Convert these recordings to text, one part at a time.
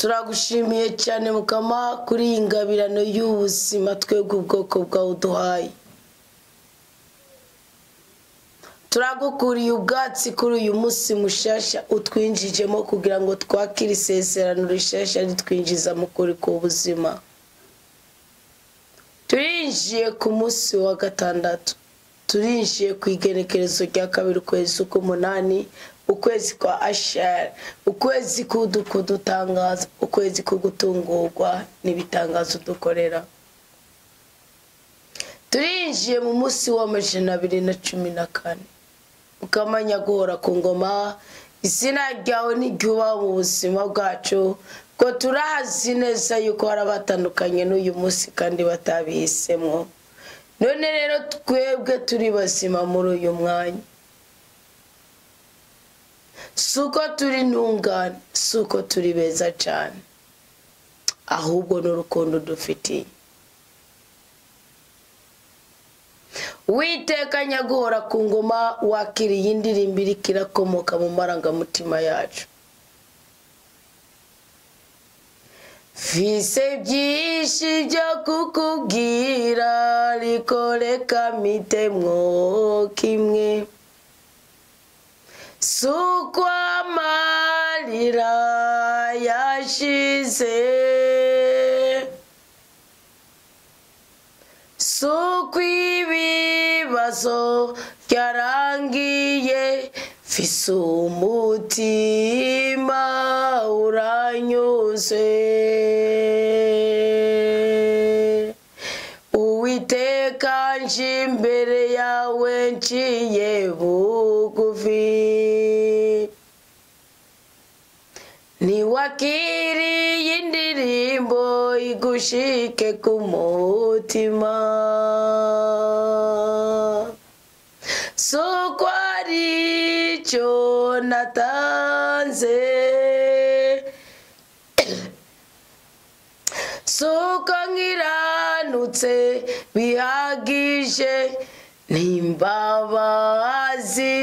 Turagushimiye cyane Mukama kuri iyi ngabirano y'ubuzima twebwe ubwoko bwawe uduhaye. Turagukuriye ubwatsi kuri uyu munsi mushasha utwinjijemo kugira ngo twakire isezerano rishasha ritwinjiza mu kuri k'ubuzima. Turinjiye ku munsi wa gatandatu, turinjiye ku igenekerezo rya 2 ukwezi k'umunani, ukwezi kwa Ashari, ukwezi kudutangaza, ukwezi kugutungurwa n'ibitangazo dukorera. Turinjiye mu munsi wa 214. Ukamanya guhora ku ngoma, izina ryawe n'iryubaho mu buzima bwacu, ko turazi neza yuko hari abatandukanye n'uyu munsi kandi batabihisemo. None rero twebwe turi bazima muri uyu mwanya, suko turi ntungane, suko turi beza cyane, ahubwo n'urukundo dufitiye. Uwiteka nyaguhora ku ngoma, wakiriye indirimbo iriko irakomoka mu marangamutima yacu. Mfise byinshi byo kukubwira, ariko reka mpitemwo kimwe. Suko amarira yashize, suko ibibazo byarangiye, mfise umutima uranyuze. Uwiteka nje imbere yawe nciye bugufi, ntiwakiriye indirimbo igushike ku mutima. Soko aricyo natanze, soko nkiranutse bihagije, n'imbabazi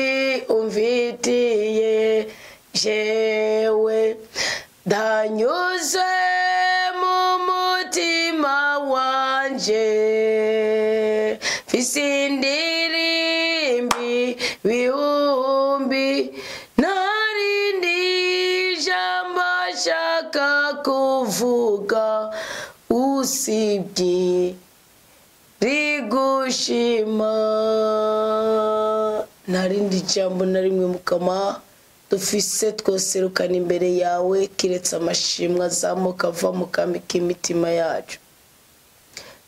umfitiye jewe, ndanyuze mu mutima wanje. Mfise indirimbi bihumbi, ntarindi jambo nshaka kuvuga usibye rigushima. Ntarindi jambo na rimwe Mukama dufise twoserukana imbere yawe, kiretse amashimwe azamuka ava mu kami k'imitima yacu.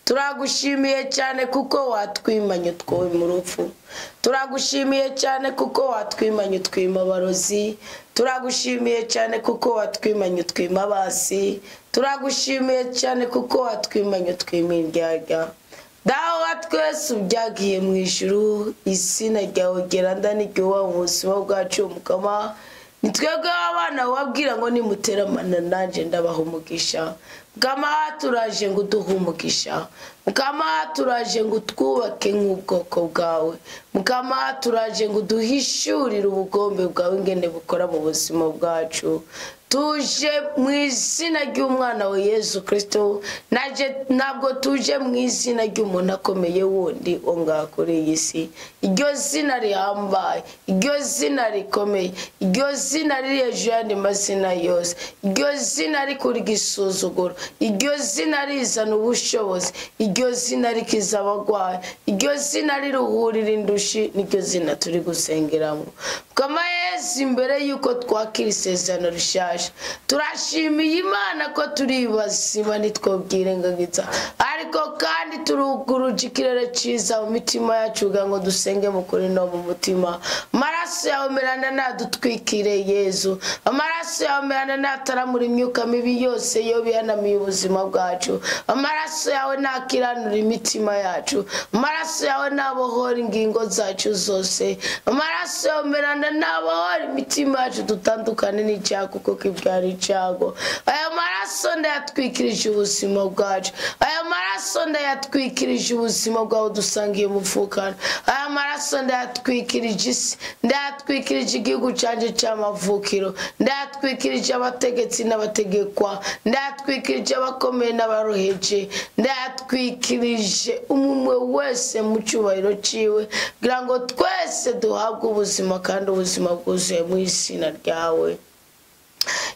Turagushimiye cyane kuko watwimanye utwoye mu rupfu. Turagushimiye cyane kuko watwimanye utwima abarozi. Turagushimiye cyane kuko watwimanye utwima abasi. Turagushimiye cyane kuko watwimanye utwima indyarya. Dawe twese ubyagiye mu ijuru, izina ryawe geranda n'iryubaho mu buzima bwacu Mukama. Ni twebwe abana wabwira ngo nimuteramana nanjye ndabaha umugisha. Mukama turaje ngo uduhe umugisha. Mukama turaje ngo utwubake nk'ubwoko bwawe. Mukama turaje ngo uduhishurire ubugombe bwawe ingene bukora mu buzima bwacu. Tuje mu izina ry'umwana wa Yesu Kristo, naje ntabwo tuje mu izina ry'umuntu akomeye wundi wo ngaha kuri iyi si. Iryo zina rihambaye, iryo zina rikomeye, iryo zina riri hejuru y'andi mazina yose, iryo zina rikura igisuzuguro, iryo zina rizana ubushobozi, iryo zina rikiza abagwayi, iryo zina riruhurira indushi, niryo zina turi gusengeramo. Mukama Yesu, imbere yuko twakira isezerano rishasha, turashimiye Imana ko turi bazima ntitwobwirengagiza, ariko kandi turuguruje ikirere ciza mu mitima yacu kugira ngo dusenge mu kuri no mu mutima. Amaraso yawe merana nadutwikire Yezu, amaraso yawe merana nataramura imyuka mibi yose yo bihanamiye ubuzima bwacu, amaraso yawe nakiranura imitima yacu, amaraso yawe nabohora ingingo zacu zose, amaraso yawe merana Mana nabahora imitima yacu dutandukane n'icyago kuko kibyara icyago. Aya maraso ndayatwikirije ubuzima bwacu, aya maraso ndayatwikirije ubuzima bwawe dusangiye umuvukano, aya maraso ndayatwikirije isi, ndayatwikirije igihugu cyanjye cy'amavukiro, ndayatwikirije abategetsi n'abategekwa, ndayatwikirije abakomeye n'abaroheje, ndayatwikirije umwe wese mu cyubahiro ciwe, kugira ngo twese duhabwe ubuzima kandi ubuzima bwuzuye mu izina ryawe.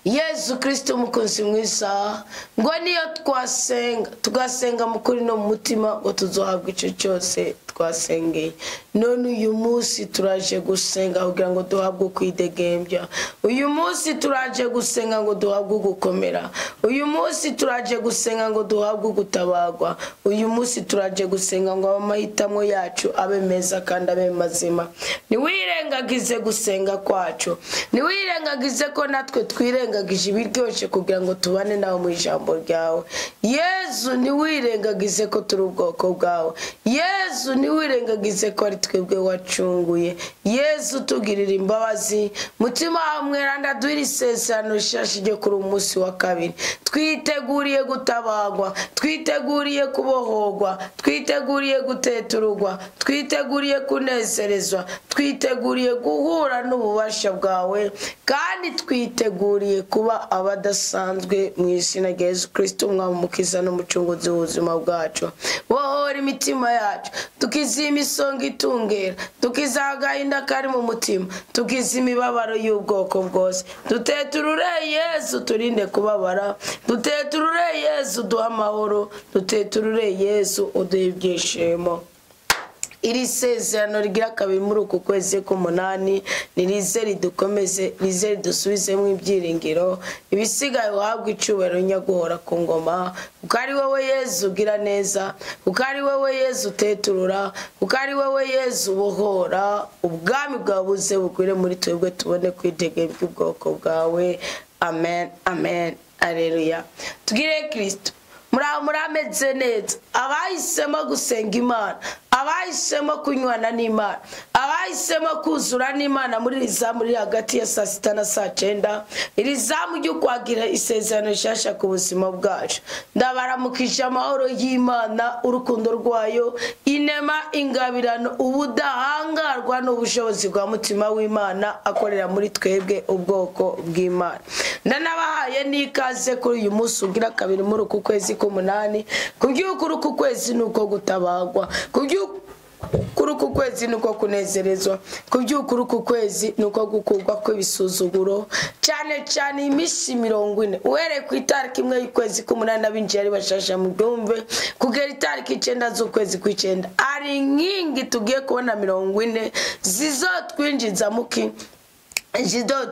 Yesu Kristo umukunzi mwiza, ngo niyo twasenga tugasenga mu kuri no mu mutima ngo tuzohabwe icyo cyose twasengeye. None uyu munsi turaje gusenga kugira ngo duhabwe kwidegembya, uyu munsi turaje gusenga ngo duhabwe gukomera, uyu munsi turaje gusenga ngo duhabwe gutabagwa, uyu munsi turaje gusenga ngo amahitamo yacu abe meza kandi abe mazima. Ntiwirengagize gusenga kwacu, ntiwirengagize ko natwe twirengagije ibiryoshye kugira ngo tubane nawe mu ijambo ryawe. Yezu ntiwirengagize ko turi ubwoko bwawe, Yezu ntiwirengagize ko ari twebwe wacunguye. Yezu tugirira imbabazi, mutima wawe mweranda duhire isezerano rishasha ryo kuri umunsi wa kabiri. Twiteguriye gutabagwa, twiteguriye kubohogwa, twiteguriye guteturugwa, twiteguriye kunezerezwa, twiteguriye guhura n'ububasha bwawe, kandi twiteguriye kuba abadasanzwe mu izina rya Yesu Kristo umwami umukiza n'umucunguzi w'ubuzima bwacu. Bohora imitima yacu, tukiza imisonga itungera, tukiza agahinda kari mu mutima, tukiza imibabaro y'ubwoko bwose. Duteturure Yesu turinde kubabara, duteturure Yesu duha amahoro, duteturure Yesu uduhe ibyishimo. Iri sezerano rigira kabiri muri uku kwezi k'umunani nirize ridukomeze, rize ridusubizemo ibyiringiro, ibisigaye uhabwe icyubahiro nyaguhora ku ngoma, kuko ari wowe Yezu ugira neza, kuko ari wowe Yezu uteturura, kuko ari wowe Yezu ubohora. Ubwami bwawe buze bugwire muri twebwe tubone kwitegembya ubwoko bwawe. Amen, amen, alleluya. Tugire Kristo. Murameze neza abahisemo gusenga Imana, abahisemo kunywana n'Imana, abahisemo kuzura n'Imana muri iri zamu riri hagati ya saa sita na saa cyenda, iri zamu ryo kwagira isezerano rishasha ku buzima bwacu. Ndabaramukije amahoro y'Imana, urukundo rwayo, inema, ingabirano, ubudahangarwa n'ubushobozi bwa mutima w'Imana akorera muri twebwe ubwoko bw'Imana. Ndanabahaye n'ikaze kuri uyu munsi ugira kabiri muri uku kwezi k'umunani. Kubyukuri uku kwezi nuko gutabagwa, kubyukuri uku kwezi nuko kunezerezwa, kubyukuri uku kwezi nuko gukurwa kw'ibisuzuguro, cyane cyane iminsi 40 uhereye ku itariki 1 y'ukwezi k'umunani abinjiye ari bashasha mu byumve kugera itariki 9 z'ukwezi kw'icyenda, ari inkingi tugiye kubona 40 zizotwinjiza muki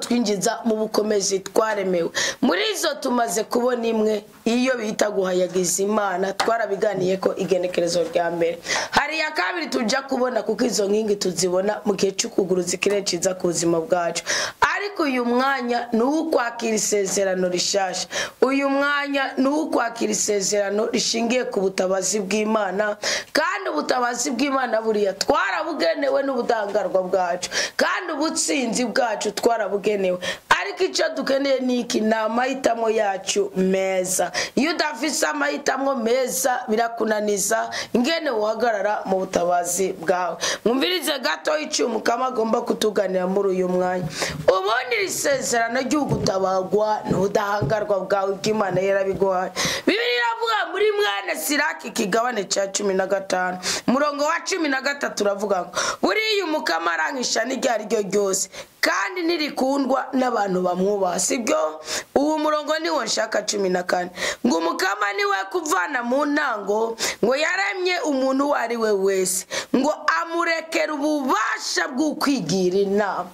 twinjiza mu bukomezi twaremewe. Muri izo tumaze kubona imwe, iyo bita guhayagiza Imana, twarabiganiye ko igenekerezo rya mbere. Hari ya kabiri tujya kubona kuko izo nkingi tuzibona mu gihe cy'ukuguruza ikirere ciza ku buzima bwacu. Ariko uyu mwanya ni ukwakira isezerano rishasha, uyu mwanya ni ukwakira isezerano rishingiye ku butabazi bw'Imana, kandi ubutabazi bw'Imana buriya twarabugenewe n'ubudahangarwa bwacu, kandi ubutsinzi bwacu twarabugenewe. Ariko icyo dukeneye ni iki? Ni amahitamo yacu meza. Iyo udafise amahitamo meza birakunaniza ingene uhagarara mu butabazi bwawe. Mwumvirize gato icyo Umukama agomba kutuganira muri uyu mwanya. Ubundi iri sezerano ry'ugutabagwa n'ubudahangarwa bwawe bw'Imana yarabiguhaye. Bibiliya iravuga muri mwene Siraki ikigabane cya 15 umurongo wa 13 uravuga ngo buriya Umukama arankisha n'iryo ari ryo ryose kandi ntirikundwa n'abantu bamwubaha. Sibyo? Uwo murongo niwo nshaka 14 ngo Umukama niwe kuvana mu ntango, ngo yaremye umuntu uwo ari we wese, ngo amurekera ububasha bw'ukwigira inama.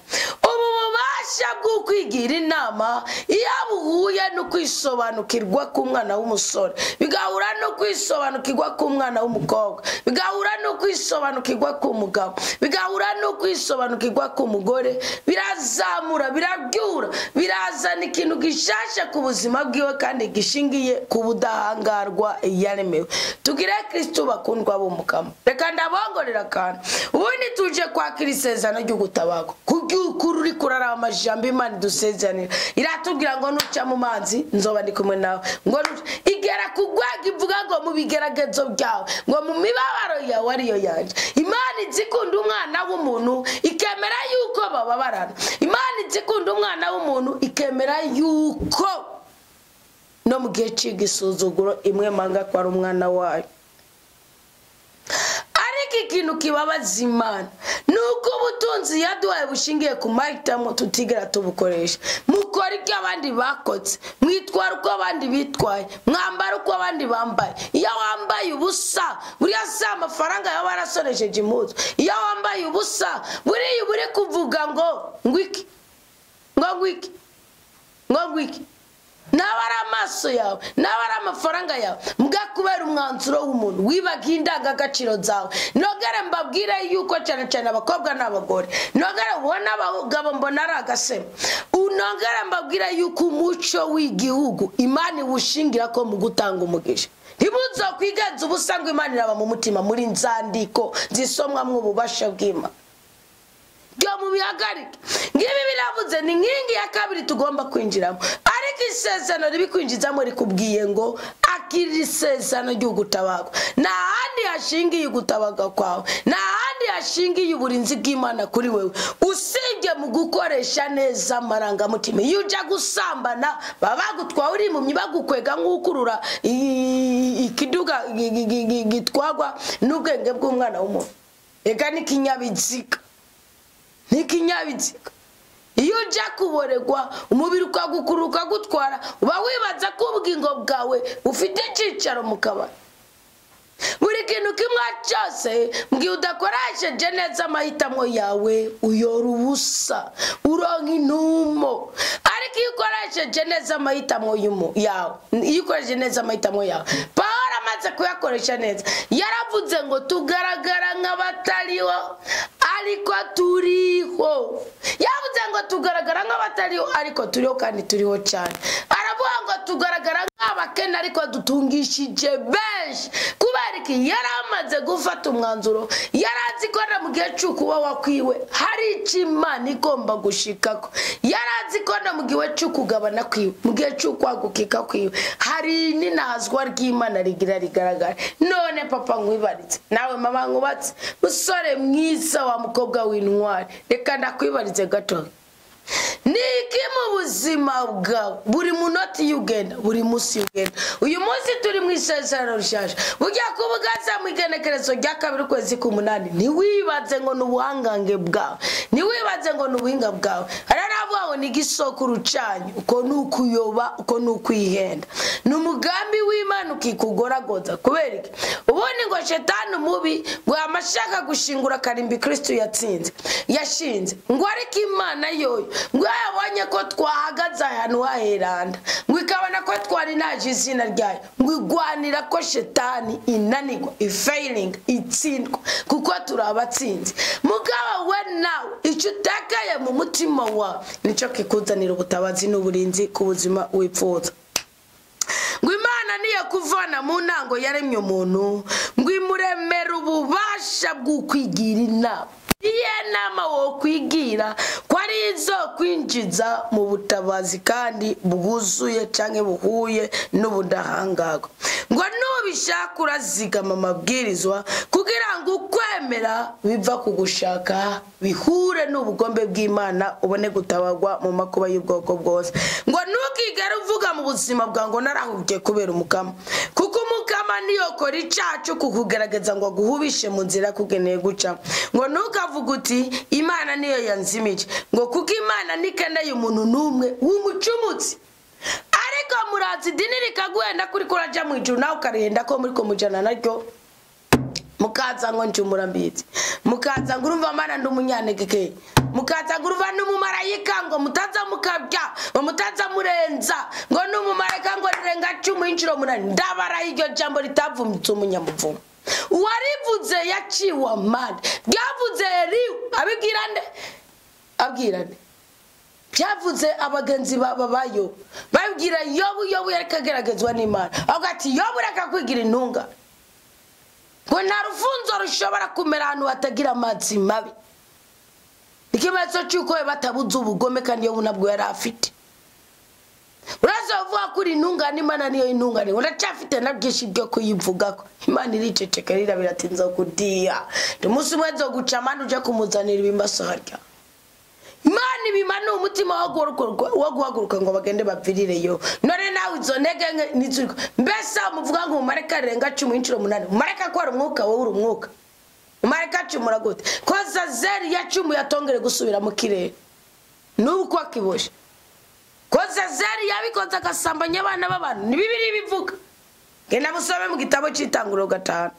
Ubu bubasha bw'ukwigira inama iyo buhuye no kwisobanukirwa k'umwana w'umusore, bigahura no kwisobanukirwa k'umwana w'umukobwa, bigahura no kwisobanukirwa k'umugabo, bigahura no kwisobanukirwa k'umugore, birazamura, birabyura, birazana ikintu gishasha ku buzima bwiwe kandi gishingiye ku budahangarwa yaremewe. Tugire Kristo bakundwa b'Umukama. Reka ndabongorera akantu. Ubundi tuje kwakira isezerano ry'ugutabagwa. by'ukuri uri kuraraba amajambo Imana idusezanira, iratubwira ngo nuca mu mazi nzoba ndi kumwe nawe, ngo igera ku rwego ivuga ngo mu bigeragezo byawe, ngo mu mibabaro yawe ariyo yanjye. Imana izikunda umwana w'umuntu ikemera yuko bababarana. Imana izikunda umwana w'umuntu ikemera yuko no mu gihe cy'igisuzuguro imwe manga ko ari umwana wayo. Ariko ikintu kibabaza Imana ni uko ubutunzi yaduhaye bushingiye ku mahitamo tutigera tubukoresha. Mukora ibyo abandi bakoze, mwitwara uko abandi bitwaye, mwambara uko abandi bambaye. Iyo wambaye ubusa buriya si amafaranga yaba yarasoresheje impuzu. Iyo wambaye ubusa buriya uba uri kuvuga ngo ngwiki, ngo ngwiki, ngo ngwiki. Naba ari amaso yawe, naba ari amafaranga yawe, mbwa kubera umwanzuro w'umuntu wibaga indangagaciro zawe. Nogere mbabwire yuko cyane cyane abakobwa n'abagore, nogere ubona abagabo mbona ari agasema. Unogere mbabwire yuko umuco w'igihugu Imana iwushingira ko mu gutanga umugisha. Ntimuzo kwigenza ubusa ngo Imana iraba mu mutima muri nzandiko zisomwa mu bubasha bw'Imana. Byo mubihagarike. Ngibi biravuze ni nkingi ya kabiri tugomba kwinjiramo. Ariko isezerano ribikwinjizamo rikubwiye ngo akira isezerano ry'ugutabagwa. Nta handi hashingiye ugutabaga kwawe, nta handi hashingiye uburinzi bw'Imana kuri wewe usibye mu gukoresha neza amarangamutima. Iyo ujya gusambana baba bagutwaye uri impumyi, bagukwega nk'ukurura ikiduga gitwagwa n'ubwenge bw'umwana w'umuntu. Ega n'ikinyabiziga, n'ikinyabiziga. Iyo ujya kuboregwa umubiri ukagukura ukagutwara, uba wibaza ko ubugingo bwawe bufite icyicaro mu kabari. Buri kintu kimwe cyose mbwiye udakoresheje neza amahitamo yawe uyora ubusa, uronka intumo. Ariko iyo ukoresheje neza amahitamo yawe, iyo ukoresheje neza amahitamo yawe, Pawulo amaze kuyakoresha neza yaravuze ngo tugaragara nk'abatariho ariko turiho. Yavuze ngo tugaragara nk'abatariho ariko turiho, kandi turiho cyane. Aravuga ngo tugaragara nk'abakene ariko dutungishije benshi. Kubera iki? Yari amaze gufata umwanzuro, yari azi ko no mu gihe cy'ukuba wakwiwe hari icyo Imana igomba gushikako. Yari azi ko no mu gihe cy'ukugabana kwiwe, mu gihe cy'ukwagukika kwiwe hari n'inazwa ry'Imana rigira rigaragara. None papa nkwibaritse, nawe mama nkubatse, musore mwiza wa mukobwa w'intwari, reka ndakwibarize gato. Niki mu buzima bwawe buri munota iyo ugenda, buri munsi ugenda. Uyu munsi turi mu isezerano rishaje, bujya kubugaza mu igenekerezo rya kabiri ukwezi k'umunani. Ntiwibaze ngo ni ubuhangange bwawe, ntiwibaze ngo ni ubuhinga bwawe. Hari n'abavuga ngo ni igisokuru cyanyu. Uko ni ukuyoba, uko ni ukwihenda. Ni umugambi w'Imana ukikugoragoza. Kubera iki? Ubundi ngo shetani mubi ngo amashaka gushingura karimbi Kristo yatsinze, yashinze, ngo ariko Imana yoyo ngo yabonye ko twahagaze ahantu haheranda, ngo ikabona ko twari naje izina ryayo, ngo igwanira ko shetani inanirwa, ifailing, itsindwa, kuko turi abatsinzi. Mugabo we nawe icyo utakaye mu mutima wawe nicyo kikuzanira ubutabazi n'uburinzi ku buzima wipfuza. Ngo Imana niyo kuvana mu ntango yaremye umuntu, ngo imuremere ububasha bw'ukwigira inama. Iye nama wo kwigira ko ari izo kwinjiza mu butabazi kandi bwuzuye canke buhuye n'ubudahangarwa. Ngo nubishaka urazigama amabwirizwa kugira ngo ukwemera biva ku gushaka bihure n'ubugombe bw'Imana, ubone gutabagwa mu makuba y'ubwoko bwose. Ngo ntukigere uvuga mu buzima bwawe ngo narahubye kubera umukama, kuko umukama niyo kora icacu kukugerageza ngo aguhubishe mu nzira kugeneye guca. Ngo ntukavuga uti Imana niyo yanzimije, ngo kuko Imana ntikeneye umuntu n'umwe w'umucumutsi. Ariko murazi idini rikaguhenda kuri kuraja mu ijuru, nawe ukarihenda ko muri ko mujana naryo, mukaza ngo njumura mbizi, mukaza ngo urumva mana ndi umunyanegeke, mukaza ngo urumva n'umumarayika, ngo mutaza mukabya, ngo mutaza murenza, ngo n'umumarayika ngo rirenga 10 inshuro 8. Ndabara iryo jambo ritavumitse umunyamuvumo. Uwarivuze yaciwe amande. Byavuze Elihu abibwira nde? Abwira nde? Byavuze abagenzi babayo babwira Yobu. Yobu yareka ageragezwa n'Imana, avuga ati Yobu reka kwigira intunga, ngo nta rufunzo rushobora kumera ahantu hatagira amazi mabi. Ikimenyetso cy'uko we batabuze ubugome kandi Yobu nabwo yari afite. Uraza uvuga kuri intungane, Imana niyo intungane, uracyafite na byinshi byo kuyivugako. Imana iriceceka rirabira ati nzokudiya, umunsi umwe nzoguca amande uje kumuzanira ibimaso harya. Imana ibimana umutima wo guhaguruka ngo bagende bapfirireyo. None nawe izo ntege nke nizuriko. Mbese muvuga ngo umareka arenga 10 inshuro 8, umareka ko ari umwuka, wowe uri umwuka. Umareka acumura gute? Ko Zazeli yacumuye atongere gusubira mu kirere. Nubu ko akiboshe. Ko Zazeli yabikoze agasambanya abana b'abantu, ni Bibiliya ibivuga. Genda musome mu gitabo cy'Itanguriro 5.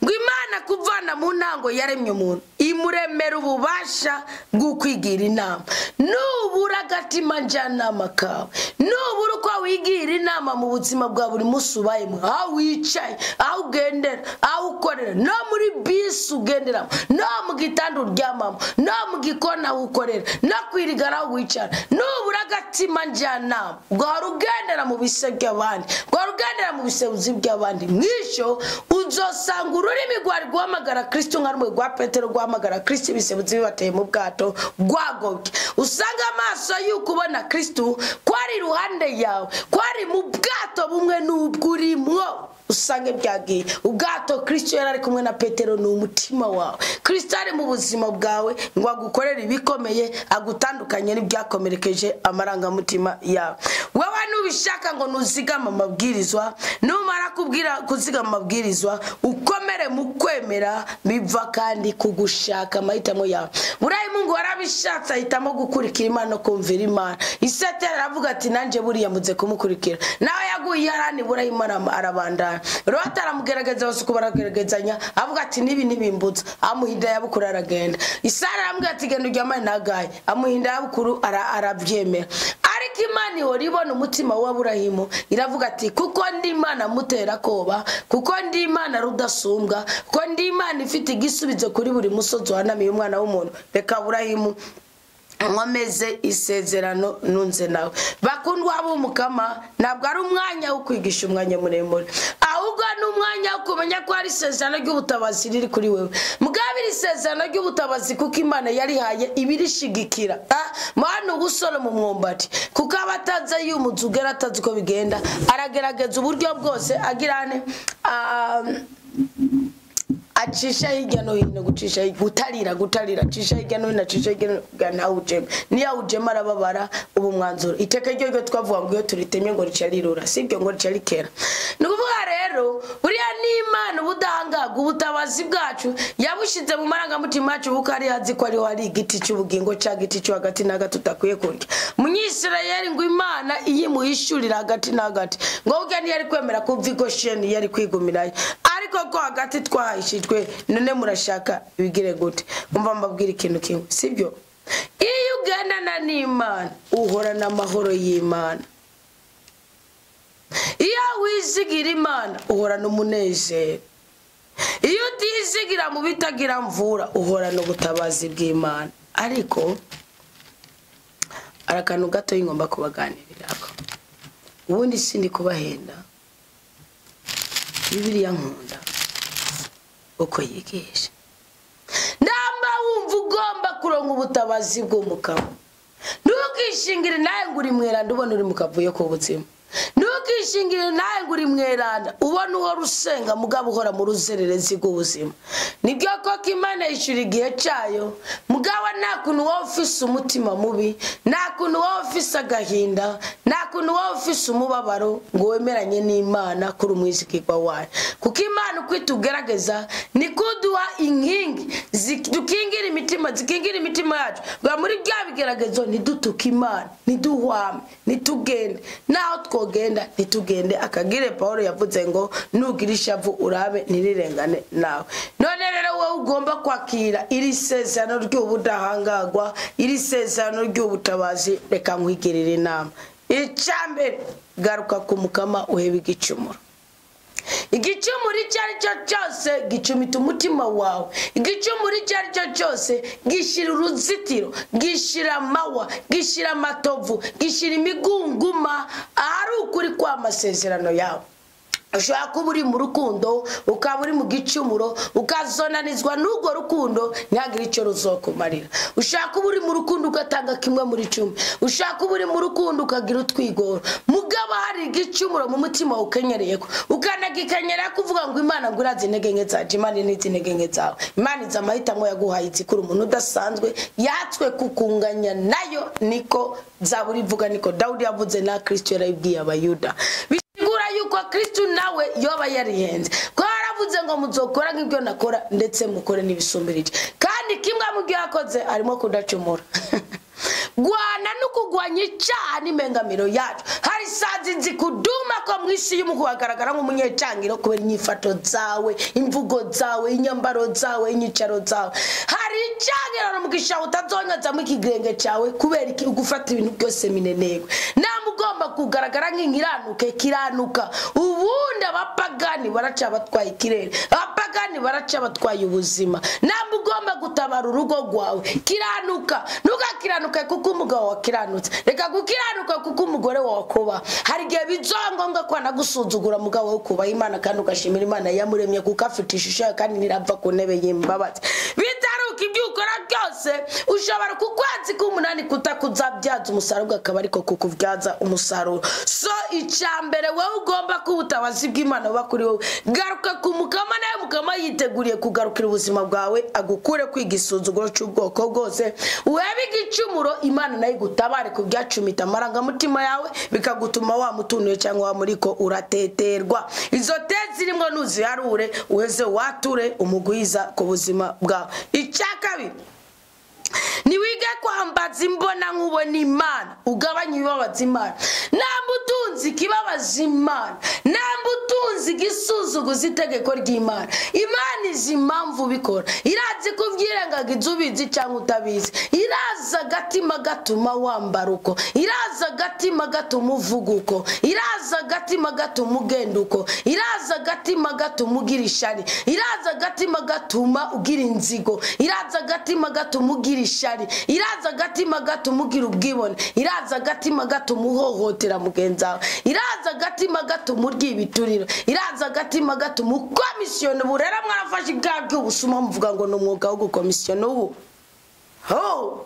Ngo Imana kuvana mu ntango yaremye umuntu, imuremera ububasha bwo kwigira inama. Nubura agatima njyanama kawe, nubura uko wigira inama mu buzima bwa buri munsi ubayemo, aho wicaye, aho ugendera, aho ukorera, no muri bisi ugenderamo, no mu gitanda uryamamo, no mu gikoni aho ukorera, no kwirigara aho wicara, nubura agatima njyanama, ugahora ugendera mu bise by'abandi, ugahora ugendera mu bisebuzi by'abandi, mwisho uzosanga ururimi rwari guhamagara Kristo nka rumwe rwa Petero guhamagara Kristo ibisebuzi bibateye mu bwato rwagobye. Usanga amaso y'uko ubona Kristo ko ari iruhande yawe, ko ari mu bwato bumwe n'ubwo urimwo, usange byagiye. Ubwato Kristo yari ari kumwe na Petero ni umutima wawe. Kristo ari mu buzima bwawe ngo agukorere ibikomeye, agutandukanye n'ibyakomerekeje amarangamutima yawe. Wewe nubishaka ngo nuzigama amabwirizwa, numara kubwira kuzigama amabwirizwa, ukomere mu kwemera biva kandi kugushaka amahitamo yawe. Burayi Mungu warabishatse ahitamo gukurikira Imana no kumvira Imana. Isetera aravuga ati nanje buriya muze kumukurikira. Nawe yaguye yarani Burayi arabandana. Loti aramugerageza bose uko barageragezanya, avuga ati nibi nibimbutsa, amuhinda yabukuru aragenda. Isara aramubwira ati genda uryamane na Hagayi, amuhinda yabukuru arabyemera. Ariko Imana ihora ibona umutima wa Aburahimu, iravuga ati kuko ndi Imana mutera koba, kuko ndi Imana rudasumbwa, kuko ndi Imana ifite igisubizo kuri buri musozi wanamiye umwana w'umuntu, reka Aburahimu nkomeze isezerano nunze nawe. Bakundwa b'Umukama, ntabwo ari umwanya wo kwigisha umwanya muremure, ahubwo ni umwanya wo kumenya ko ari isezerano ry'ubutabazi riri kuri wewe. Mugabo iri isezerano ry'ubutabazi kuko Imana yarihaye ibirishigikira. Mwana ubusore mu mwumbati, kuko abataza y'umuzugera atazi uko bigenda, aragerageza uburyo bwose agirane acisha hirya no hino, gucisha gutarira gutarira, acisha hirya no hino, acisha hirya no hino, ntawujema. Niyo awujema arababara. Ubu mwanzuro iteka ryo ryo twavuga ngo iyo turitemye ngo rica rirura, sibyo ngo rica rikera. Ni ukuvuga rero buriya n'Imana ubudahangarwa ubutabazi bwacu yabushize mu marangamutima yacu, kuko ari azi ko ariho hari igiti cy'ubugingo cya giti cyo hagati na hagati utakwiye kurya. Munyisirayeli ngo Imana iyo imuhishurira hagati na hagati, ngo burya ntiyari kwemera kuva i Gosheni, yari kwigumirayo. Ariko ko hagati twahishijwe, none murashaka bigire gute? Umva mbabwira ikintu kimwe, sibyo? Iyo ugendana n'Imana uhorana amahoro y'Imana. Iyo wizigira Imana uhorana umunezero. Iyo utizigira mu bitagira mvura uhorana ubutabazi bw'Imana. Ariko arakantu gato ngomba kubaganirirako, ubundi sindi kubahenda. Bibiliya nkunda uko yigisha. Namba wumva ugomba kuronka ubutabazi bw'Umukama, ntukishingire nawe ngo uri mweranda ubona uri mu kavuyo k'ubuzima. Ntukishingire nawe ngo uri mweranda ubona uhora usenga mugabo uhora mu ruzererezi rw'ubuzima. Nibyo koko Imana yishyura igihe cyayo, mugabo nta kuntu wowe ufise umutima mubi, nta kuntu wowe ufise agahinda, nta kuntu wowe ufise umubabaro ngo wemeranye n'Imana kuri umwizigirwa wayo. Kuko Imana uko itugerageza ni kuduha inkingi dukingira imitima, zikingira imitima yacu. Ngo muri bya bigeragezo ntidutuke Imana, ntiduhwame, ntitugende. Naho twogenda ntitugende. Akagire Paulo yavuze ngo nugira ishavu urabe ntirirengane nawe. None rero wowe ugomba kwakira iri sezerano ry'ubudahangagwa, iri sezerano ry'ubutabazi, reka nkwigirire inama. Icyambere, garuka ku Mukama uhebe igicumuro. Igicumuro icyo ari cyo cyose gicumita umutima wawe. Igicumuro icyo ari cyo cyose gishyira uruzitiro, gishyira amawa, gishyira amatovu, gishyira imigunguma ahari ukuri kw'amasezerano yawe. Ushobora kuba uri mu rukundo, ukaba uri mu gicumuro, ukazonanizwa n'urwo rukundo, ntihagire icyo ruzokumarira. Ushobora kuba uri mu rukundo ugatanga kimwe muri 10. Ushobora kuba uri mu rukundo ukagira utwigoro, mugabo hari igicumuro mu mutima ukenyereye ko ukanagikenyera kuvuga ngo Imana ngo irazi intege nke zaje, Imana ntizi intege nke zawe. Imana izi amahitamo yaguhaye, izikura umuntu udasanzwe yatswe kukunganya nayo. Niko Zaburi ivuga, niko Dawudi yavuze, na Kristo yarabibwiye Abayuda. Bisigura yuko Kristo nawe yoba yarihenze, ko yaravuze ngo muzokora nk'ibyo nakora, ndetse mukore n'ibisumbirije. Kandi kimwe mu byo yakoze harimo kudacumura. Gwana no kugwanya icyaha n'imengamiro yacu. Hari sazi zikuduma ko mu isi y'umuku hagaragara nk'umunyecangiro kubera inyifato zawe, imvugo zawe, inyambaro zawe, inyicaro zawe. Hari icangiro n'umugisha utazonyazamo ikigenge cyawe kubera iki ugufata ibintu byose minenegwe. Namugomba kugaragara nk'inkiranuke kiranuka. Ubundi abapagani baraca batwaye ikirere, abapagani baraca batwaye ubuzima. Namugomba gutabara urugo rwawe kiranuka. Ntukakiranuke kuko umugabo wakiranutse, reka gukiranuka kuko umugore wawe kuba. Hari igihe bizongombwa ko anagusuzugura mugabo wo kubaha Imana kandi ugashimira Imana yamuremye kuko afite ishusho yayo kandi ntirava ku ntebe y'imbabazi. Bitaruka ibyo ukora byose, ushobora ku kwezi k'umunani kutakuzabyaza umusaruro, akaba ariko kukubyaza umusaruro. So icya mbere wowe ugomba kuba ubutabazi bw'Imana buba kuri wowe. Garuka ku Mukama, nawe Mukama yiteguriye kugarukira ubuzima bwawe, agukure kwiga isuzuguro cy'ubwoko bwose, uhebe igicumuro, Imana nayo igutabare ku byacumita amarangamutima yawe bikagutuma wamutunuye cyangwa wamuriko urateterwa. Izo te zirimo nuziharure, uheze wature umugwiza ku buzima bwawe. Icya kabiri, niwige kwambaza imbona nkubona Imana, ugabanye ibibabaza Imana. Namba utunze ikibabaza Imana, namba utunze igisuzuguza itegeko ry'Imana, Imana izi impamvu ubikora. Irazi ko ubyirengagiza ubizi cyangwa utabizi. Iraza agatima gatuma wambara uko, iraza agatima gatuma uvuga uko, iraza agatima gatuma ugenda uko, iraza agatima gatuma ugira ishari, iraza agatima gatuma ugira inzigo, iraza agatima gatuma ugira ishari, iraza agatima gatuma ugira ubwibone, iraza agatima gatuma uhohotera mugenzi wawe, iraza agatima gatuma urya ibituriro, iraza agatima gatuma ukomisiyona. Ubu rero mwarafashe ibyaha by'ubusuma muvuga ngo ni umwuga wo gukomisiyona ubu. Ho!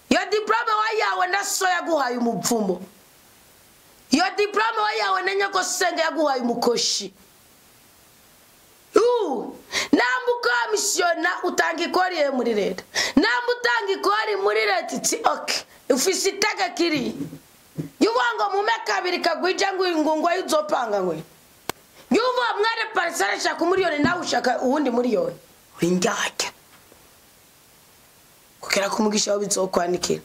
Iyo diplome wayawe na so yaguhaye umupfumo, iyo diplome wayawe na nyogosenge yaguhaye umukoshi. Namba ukomisiyona utanga ikori muri leta, namba utanga ikori muri leta iti okay, ufise itegeko iri yuvuga ngo mume kabiri kagwija ngo ingungo y'uzopanga ngo yuvuga mware parcelle shaka umuriyoni nawe ushaka uwundi muriyoni, uri ndyarya kugera ku mugisha wawe bizokwanikira.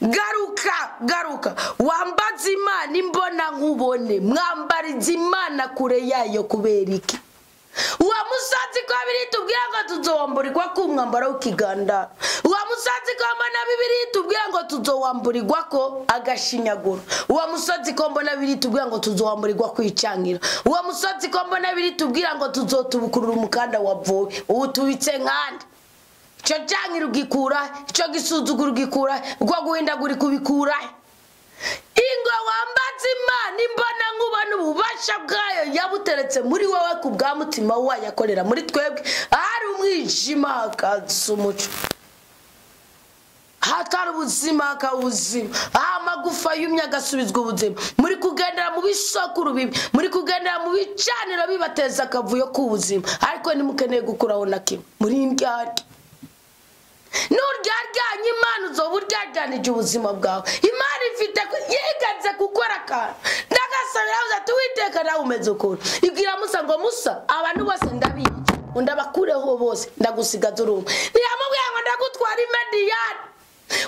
Garuka, garuka wambaze Imana imbona nkubone, mwambariza Imana kure yayo kubera iki? Uwa musazi ko bibiri tubwira ngo tuzowamburirwa ko umwambaro w'ikiganda, uwa musazi ko mbona bibiri tubwira ngo tuzowamburirwa ko agashinyaguro, uwa musazi ko mbona bibiri tubwira ngo tuzowamburirwa kwicangira, uwa musazi ko mbona bibiri tubwira ngo tuzotubukurura umukanda wavuwe utubitse nkande. Ico cangira ugikura, ico gisuzugura ugikura, uko guhindagurika ubikura. Ingo wambaza Imana imbona nkubona ububasha bwayo yabuteretse muri wowe ku bwa mutima wayo akorera muri twebwe. Ahari umwijima hakaza umuco, hatari ubuzima hakaba ubuzima, aho amagufa yumye agasubizwa ubuzima. Muri kugendera mu bisokuru bibi, muri kugendera mu bicaniro bibateza akavuyo k'ubuzima, ariko ntimukeneye gukuraho na kimwe. Muri indyarya, nuryaryanye Imana uzoba uryaryanije ubuzima bwawe. Imana ifite yiganze gukora akantu ndagasabira avuze ati Uwiteka nawe umeze ukuntu. Ibwira Musa ngo Musa abantu bose ndabica ndabakureho bose ndagusigaza urumwe. Ntiyamubwiye ngo ndagutwara imediyani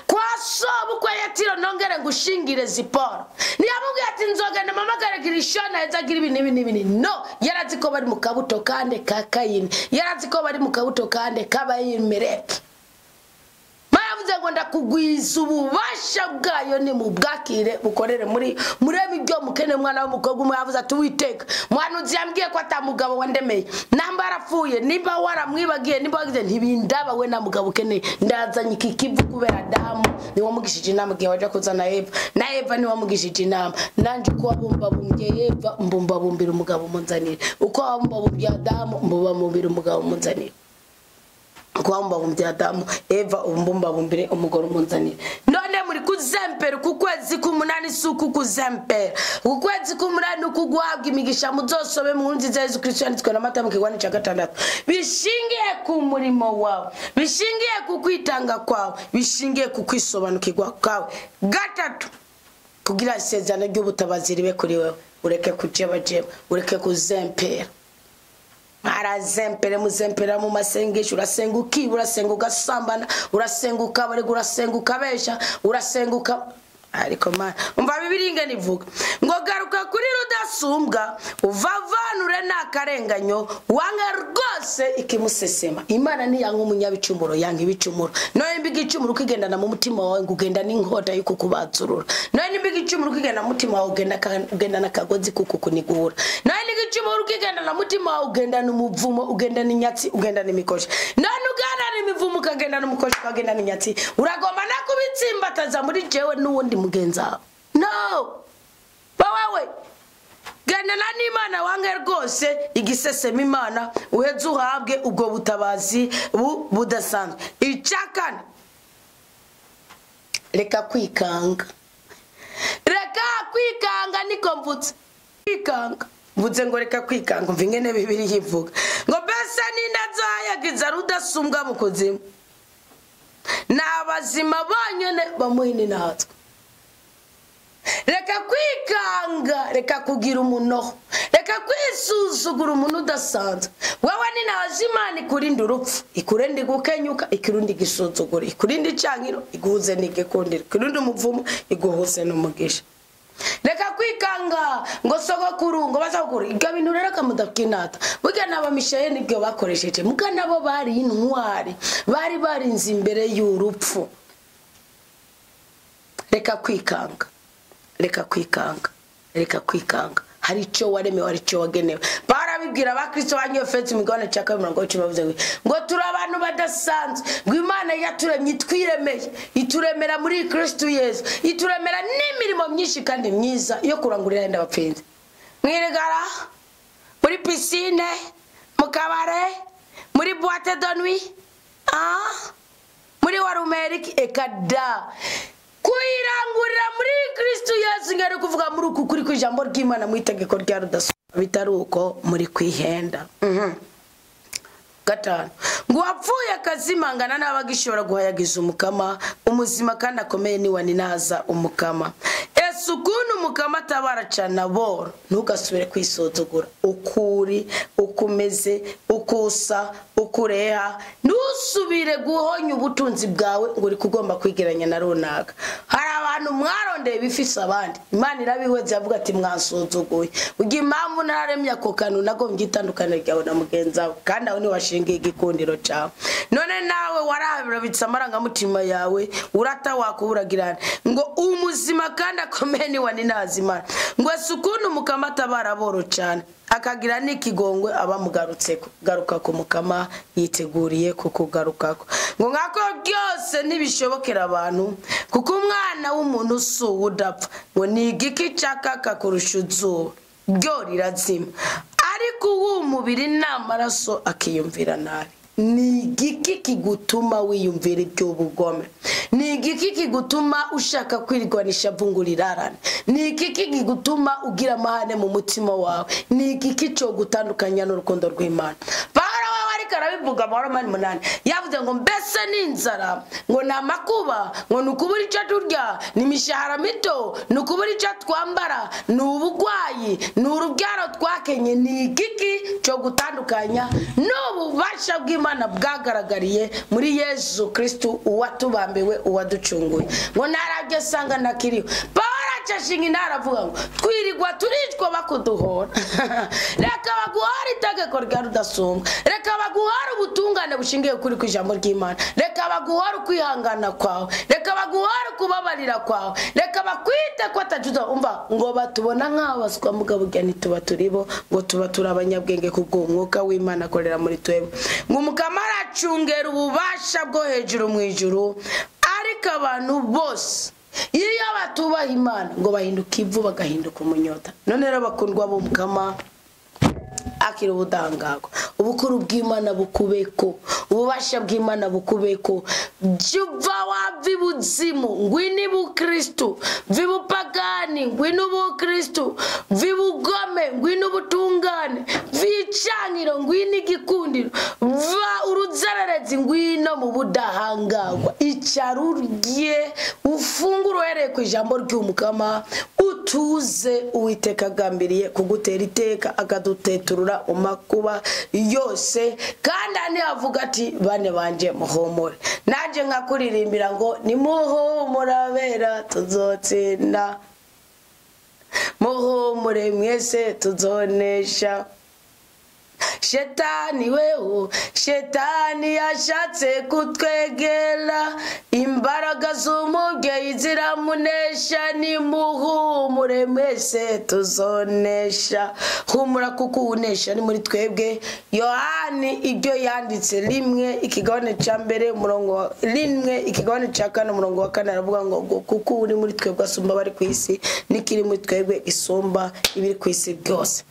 kwa sobukwe Yetiro nongere ngushingire Zipora. Ntiyamubwiye ati nzogenda mpamagare Girishoni aheze agira ibi n'ibi n'ibi. No, yarazi ko bari mu kabuto kande ka Kayini, yarazi ko bari mu kabuto kande k'Abayimeleki. yavuze ngo ndakugwiza ububasha bwayo, ni mubwakire bukorere muri murebe ibyo mukene. Mwana w'umukobwa umwe yavuze ati Uwiteka, muhanuzi yambwiye ko atamugabo wandemeye, namba yarapfuye, nimba waramwibagiye, nimba wagize ntibindaba, we nta mugabo ukeneye, ndazanye iki kivu kubera Adamu niwe wamugishije inama igihe waja kuzana Eva, na Eva niwe wamugishije inama. Nanje uko wabumbabumbye Eva, mbumbabumbira umugabo umunzanire, uko wabumbabumbye Adamu, mbumbabumbira umugabo umunzanire, uko wabumbabumbye Adamu Eva, umbumbabumbire umugore umunzanire. None muri kuzempera ku kwezi k'umunani, si uku kuzempera ku kwezi k'umunani uku guhabwa imigisha. Muzosobe mu nziza Yesu Kristo yanditswe na Matayo mu kigwani cya 6. Bishingiye ku murimo wawe, bishingiye ku kwitanga kwawe, bishingiye ku kwisobanukirwa kwawe. 3, kugira isezerano ry'ubutabazi ribe kuri wewe, ureke kujebajeba, ureke kuzempera. Arazempere muzempera mu masengesho, urasenga ukiba, urasenga ugasambana, urasenga ukabarega, urasenga ukabesha, urasenga uka ariko mana umva Bibiliya ingene ivuga ngo garuka kuri rudasumbwa uvavanure n'akarenganyo, wange rwose ikimusesema. Imana ntiyanga umunyabicumuro, yanga ibicumuro. None nimba igicumuro ukigendana mu mutima wawe, ngo ugenda n'inkota yo kukubazurura. None nimba igicumuro ukigenda mu mutima wawe, ugendana akagozi kukukunigura. None nimba igicumuro ukigendana mu mutima wawe, ugendana umuvumo, ugendana inyatsi, ugendana imikoshi. None ugendana imivumo, ukagendana umukoshi, ukagendana inyatsi, uragomba no kubitsimbataza muri jewe n'uwundi mugenzi wawe. No, bawewe gendana n'Imana, wange rwose igisesema Imana, uheze uhabwe ubwo butabazi budasanzwe. Icya 4, reka kwikanga, reka kwikanga, niko mvutse kwikanga, mvutse ngo reka kwikanga. Umva ingene Bibiliya ivuga ngo mbese nindazayagiza rudasumbwa mu kuzimu, ni abazima bonyene bamuha inatwe. Reka kwikanga, reka kugira umunoho, reka kwisuzugura umuntu udasanzwe. Wewe ninazi Imana ikurinda urupfu, ikurinda gukenyuka, ikurinda igisuzuguro, ikurinda icankiro, iguhuze n'igikundiro, ikurinda umuvumo, iguhuze n'umugisha. Reka kwikanga ngo sogokuru ngo bazakuru ibyo bintu rero kamudakinata. Burya n'abamishaye nibyo bakoresheje, muga nabo bari intwari, bari barinze imbere y'urupfu. Reka kwikanga, reka kwikanga, reka kwikanga. Hari icyo waremewe, hari icyo wagenewe. Barabibwira abakristo banyu Efeso imigabane cya 2:10 bavuze ngo turi abantu badasanzwe, ngo Imana yaturemye itwiremeye, ituremera muri Kristo Yesu, ituremera n'imirimo myinshi kandi myiza yo kurangurira yenda bapfinze. Mwirigara muri piscine, mu kabare, muri boîte de nuit, muri warumeriki, ekada kuyirangurira muri Kristo Yesu. Ngari kuvuga muri uku kuri kw'ijambo ry'Imana mu itegeko rya rudasumbwa, bitari uko muri kwihenda. 5, ngo uwapfuye akazimangana n'abagishobora guhayagiza umukama, umuzima kandi akomeye ni waninaza umukama. Ese ukuntu umukama atabara cyane aboro, ntugasubire kwisuzugura ukuri, ukumeze, ukusa, ukureha, ntusubire guhonya ubutunzi bwawe ngo uri kugomba kwigeranya na runaka. Hari abantu mwarondeye bifise abandi, Imana irabihweze yavuga ati mwansuzuguye. Ujya impamvu nararemye ako kantu nagombye itandukaniro ryawe na mugenzi wawe, kandi aho ni washingiye igikundiro cyawe. None nawe warabitse amarangamutima yawe, urata wakuburagirana ngo umuzima kandi akomeye ni waninaza Imana. Ngo ese ukuntu umukama atabara aboro cyane, akagira n'ikigongwe abamugarutse garuka ku mukama yiteguriye kukugarukako. Ngo nkako byose ntibishobokera abantu, kuko umwana w'umuntu si uwudapfa, ngo ni igiki cyakaka kurusha izuba ryo rirazima, ariko uwo mubiri n'amaraso akiyumvira nabi. Ni igiki kigutuma wiyumvira iby'ubugome? Ni igiki kigutuma ushaka kwirwanisha vungurirarane? Ni igiki kigutuma ugira amahane mu mutima wawe? Ni igiki cyo gutandukanya n'urukundo rw'Imana? Pawulo we ariko arabivuga mu Baromani 8, yavuze ngo mbese ni inzara, ngo ni amakuba, ngo ni ukubura icyo turya, ni imishahara mito, ni ukubura icyo twambara, ni ubugwayi, ni urubyaro twakenye. Ni igiki cyo gutandukanya n'ububasha bw'Imana bwagaragariye muri Yesu Kristo uwatubambiwe, uwaducunguye? Ngo narabyo sanga nakiriho. Pawulo Acashinga intara avuga ngo twirirwa turicwa bakuduhora. Reka baguhora itegeko rya rudasumbwa, reka baguhora ubutungane bushingiye kuri ku ijambo ry'Imana, reka baguhora ukwihangana kwawe, reka baguhora ukubabarira kwawe, reka bakwite ko atajuza. Umva ngo batubona nk'aho baswa, mugabo burya ntituba turibo, ngo tuba turi abanyabwenge kubwo umwuka w'Imana akorera muri twebwe. Ngo Umukama aracungera ububasha bwo hejuru mu ijuru, ariko abantu bose iyo batubaha Imana ngo bahinduka ivu, bagahinduka umunyota. None rero bakundwa b'Umukama, akira ubudahangarwa, ubukuru bw'Imana bukubeko, ububasha bw'Imana bukubeko. Juva wava ibuzimu ngwino ibukristu, va ibupagani ngwino ubukristu, va ibugome ngwino ubutungane, va icaniro ngwino igikundiro, va uruzererezi ngwino mu budahangarwa. Icara urye, ufungure uhereye ku ijambo ry'Umukama, utuze. Uwiteka agambiriye kugutera iteka, akaduteturura mu makuba yose. Kandi andi avuga ati bane banje muhumure, nanjye nkakuririmbira ngo nimuhumure abera tuzotsinda, muhumure mwese tuzonesha. Shetani weho, shetani yashatse kutwegera, imbaraga z'umubyeyi ziramunesha. Nimuhumure mwese tuzonesha. Humura kuko unesha ni muri twebwe. Yohani ibyo yanditse rimwe ikigabane cya mbere umurongo wa rimwe ikigabane cya kane umurongo wa kane, aravuga ngo kuko uri muri twebwe asumba abari ku isi, n'ikiri muri twebwe isumba ibiri ku isi byose.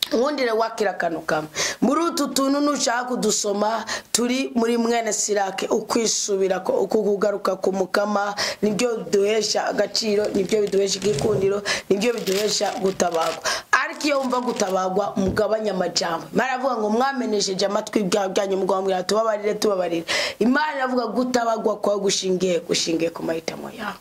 Nkundire wakira akantu kamwe muri utu tuntu nushaka kudusoma, turi muri mwene Sirake. Ukwisubira ko uku kugaruka ku Mukama nibyo biduhesha agaciro, nibyo biduhesha igikundiro, nibyo biduhesha gutabagwa. Ariko iyo wumva gutabagwa, mugabanya amajambo. Imana iravuga ngo mwamenesheje amatwi ibyaha byanyu, mugambwira tubabarire, tubabarire. Imana iravuga gutabagwa kwawe gushingiye ku mahitamo yawe.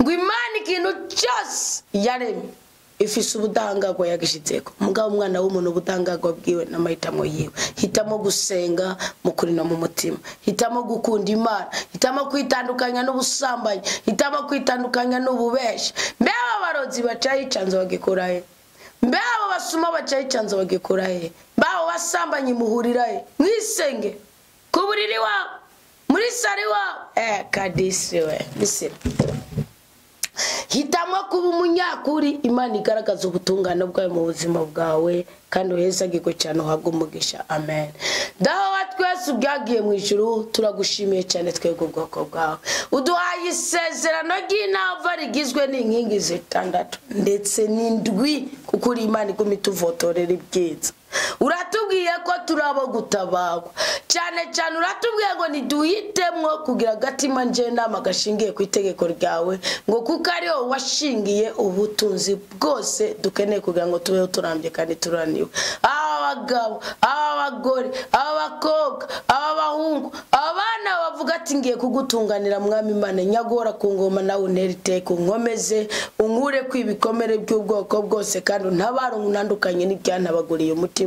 Ngo Imana ikintu cyose yaremye ifise ubudahangarwa yagishitseko, mugabo umwana w'umuntu ubudahangarwa bwiwe n'amahitamo yiwe. Hitamo gusenga mu kuri no mu mutima, hitamo gukunda Imana, hitamo kwitandukanya n'ubusambanyi, hitamo kwitandukanya n'ububeshi. Mbe aba barozi bacaye icanzo bagikura he? Mbe abo basuma bacaye icanzo bagikura he? Mbe abo basambanyi muhurira he? Mwisenge ku buriri wabo, muri sari wabo, kadisi we misiri. Hitamo kuba umunyakuri, Imana igaragaza ubutungane bwawe mu buzima bwawe, kandi uhezagirwe cyane, uhabwe umugisha. Amen. Dawe wa twese ubyagiye mu ijuru, turagushimiye cyane twebwe ubwoko bwawe. Uduhaye isezerano ry'inava rigizwe n'inkingi zitandatu ndetse n'indwi, kuko uri Imana iguma ituvotorera ibyiza. Uratubwiye ko turabo gutabagwa cyane cyane, uratubwiye ngo ntiduhitemwo kugira agatima njyenama gashingiye ku itegeko ryawe, ngo kuko ari wowe washingiye ubutunzi bwose dukeneye kugira ngo tubeho turambye kandi turaniwe. Aba bagabo, aba bagore, aba bakobwa, aba bahungu, abana bavuga ati ngiye kugutunganira Mwami Imana, nyagora ku ngoma nawe untere iteka, unkomeze, unkure ku ibikomere by'ubwoko bwose, kandi untabare unandukanye n'ibyantabaguriye umutima,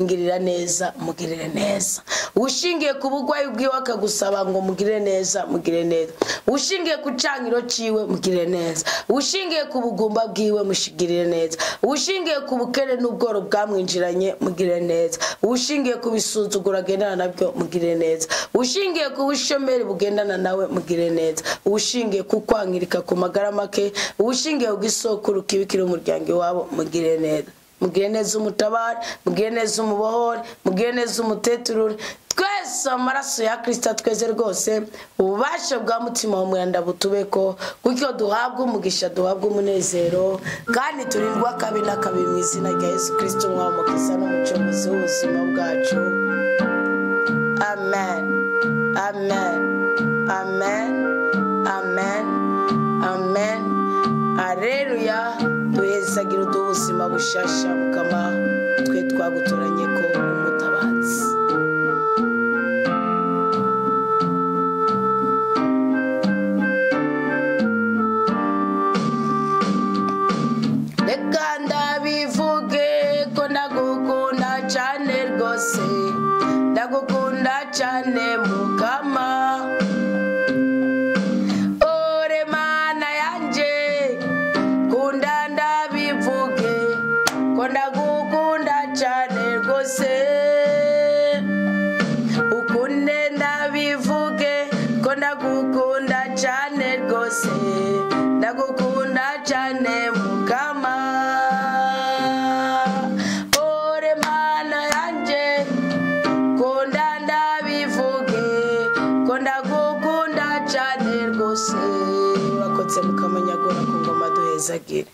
ngirira neza, mugirire neza. Ushingiye ku bugwayi bwiwe akagusaba ngo mugirire neza, mugirire neza. Ushingiye ku cangiro ciwe, mugirire neza. Ushingiye ku bugumba bwiwe, mushigirire neza. Ushingiye ku bukene n'ubworo bwamwinjiranye, mugirire neza. Ushingiye ku bisuzuguro agendana nabyo, mugirire neza. Ushingiye ku bushomeri bugendana nawe, mugirire neza. Ushingiye ku kwangirika ku magara make, ushingiye ku gisokuru kibi kiri mu muryango iwabo, mugirire neza. Mugirire neza umutabare, mugirire neza umubohore, mugirire neza umuteturure. Twese amaraso ya Kristo tweze rwose, ububasha bwa mutima wa mwanda butubeko, gutyo duhabwe umugisha, duhabwe umunezero, kandi turindwe akabi n'akabi mu izina rya Yesu Kristo Umwami Umukiza n'Umucunguzi w'ubuzima bwacu. Amen. Amen. Amen. Amen. Amen. Alleluia. Duhezagira uduhe ubuzima bushasha Mukama, twe twagutoranye ko umutabazi. Reka ndabivuge ko ndagukunda cyane rwose, ndagukunda cyane Mukama. Ore Mana yanje, Ndagukunda cyane rwose, ndagukunda cyane Mukama. Ore Mana yanjye, kunda ndabivuge ko ndagukunda cyane rwose. Urakoze Mukama, nyagora ku ngoma, duhezagire.